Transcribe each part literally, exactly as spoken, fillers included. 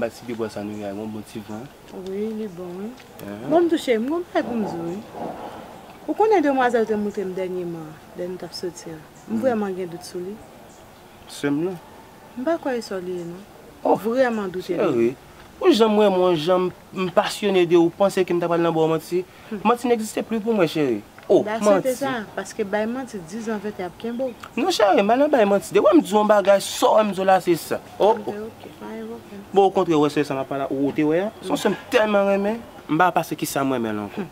Ba ti pye bwa sa nou ye a, gon bon ti van. Wi, li bon, wi. Bon, m tou cheri, m gon bagay pou m di w, wi. Ou konnen demwazèl te montre m dènyèman, lè nou t ap soti a. M vrèman gen dout sou li. Sè m nan. M pa kwè e sè w li ye, non. M vrèman doute de li. Cheri, ou janm renmen w, jan m pasyone de ou, panse ke m ta pral nan ba w manti. Manti n egziste pli pou mwen, cheri. Oh, manti. M ta swete sa, paske bay manti, dizan, ventan ap kenbe w. Non, cheri, m pa nan bay manti. Depi m di w yon bagay, sa w wè m di w la, se sa. Oh, oh. Ok, ok, pa gen pwoblèm. Bon, okontrè, ou wè sè sa m ap pale a, ou te wè a? Se yon sè m tèlman renmen, m pa panse kisa m renmen l ankò.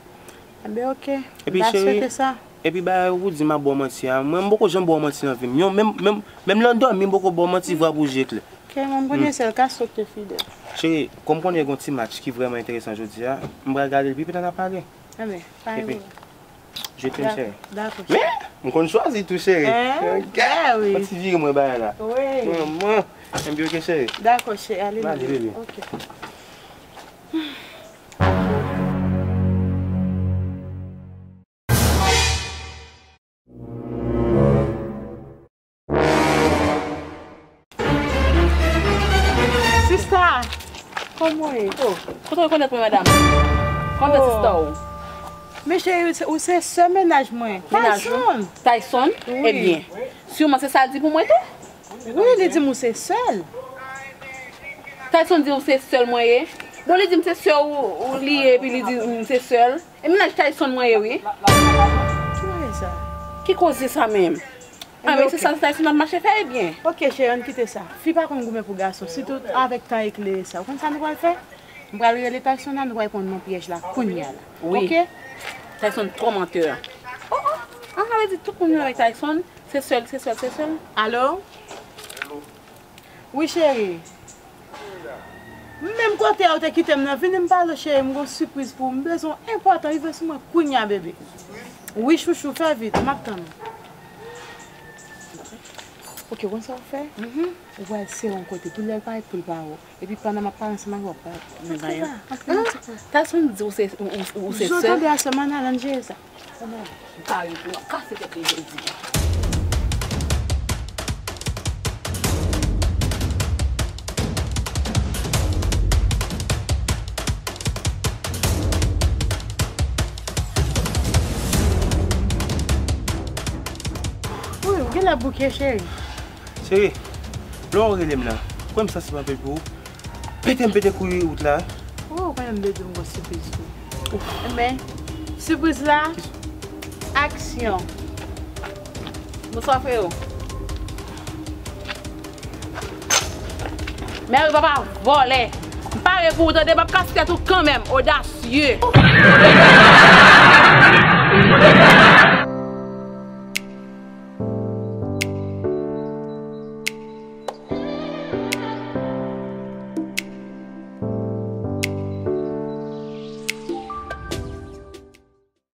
Enben, ok. M ta swete sa. Epi, cheri, epi bagay ou di m ap ba w manti a, mwen, m poko janm ba w manti nan vi m. Yon, menm, menm, menm lè m dòmi, m poko ba w manti vre pou je klè. Ok, mwen, m konnen sèl ka sot ke fidèl. Cheri, kòm konnen gen yon ti match ki vrèman enteresan jodi a, m pral gade l, epi pita n a pale. Enben, pa gen pwoblèm. Je t'aime, cheri. Dakò, cheri. Men, m konn chwazi tou, cheri. Hein? Ok. Byen, wi. Yon ti vire mwen bagay la. Wi. Manman. Enben, ok, cheri. Dakò, cheri. Ale, ale, bebe. Ok. Sista, kòman w ye? Oh, kote w rekonèt mwen, madanm? Kòman sista w? Men cheri, ou se, ou se sè mennaj mwen. Mennaj ou? Tyson. Tyson? Wi. Ebyen, siman se sa l di pou mwen tou. Wi, li di m ou se sè l. Tyson di ou se sè l mwen ye. Bon, li di m se sè w, ou li ye, epi li di m se sè l. E mennaj Tyson mwen ye, wi. Ki bagay sa? Ki koze sa menm? Ah, men se sa Tyson ap mache fè, ebyen. Ok, cheri, ann kite sa. Fi pa konn goumen pou gason, sitou avèk tan eklere sa. Ou konn sa nou pral fè? M pral rele Tyson la, nou pral pran non pyèj la kounye a la. Wi. Ok? Tyson twò mantè. Oh, oh. Ah, sa vle di tout moun yo avèk Tyson, se sè l, se sè l, se sè l. Alo? Wi, cheri. Menm kote a ou te kite m nan, vini m pale w, cheri, m gon sipriz pou ou. M bezwen w enpòtan, rive sou mwen kounye a, bebe. Wi, chouchou, fè vit, m ap tann ou. Ok, ou konn sa w fè? Ou pral sere yon kote, pou lè l parèt, pou l pa wè w. Epi pandan m ap pale ansanm avè w, w ap pale. Antre la, antre yon ti kou. Tyson di ou se, ou, ou, ou se sè. Jodi a sèlman, n al ann jere sa. Kòman? M pa ret, m ap kase tèt li jodi a. Wi, ou genlè bouke, cheri. Cheri, lè w rele m nan, kwè m sansib anpil pou ou. Pete m pete kouri wout la. Ou konnen m bezwen yon sipriz tou. Enben, sipriz la, aksyon. Bonswa, frewo. Mèri papa vòlè. M pare pou ou, tande, m ap kase tèt ou kanmenm, odasye.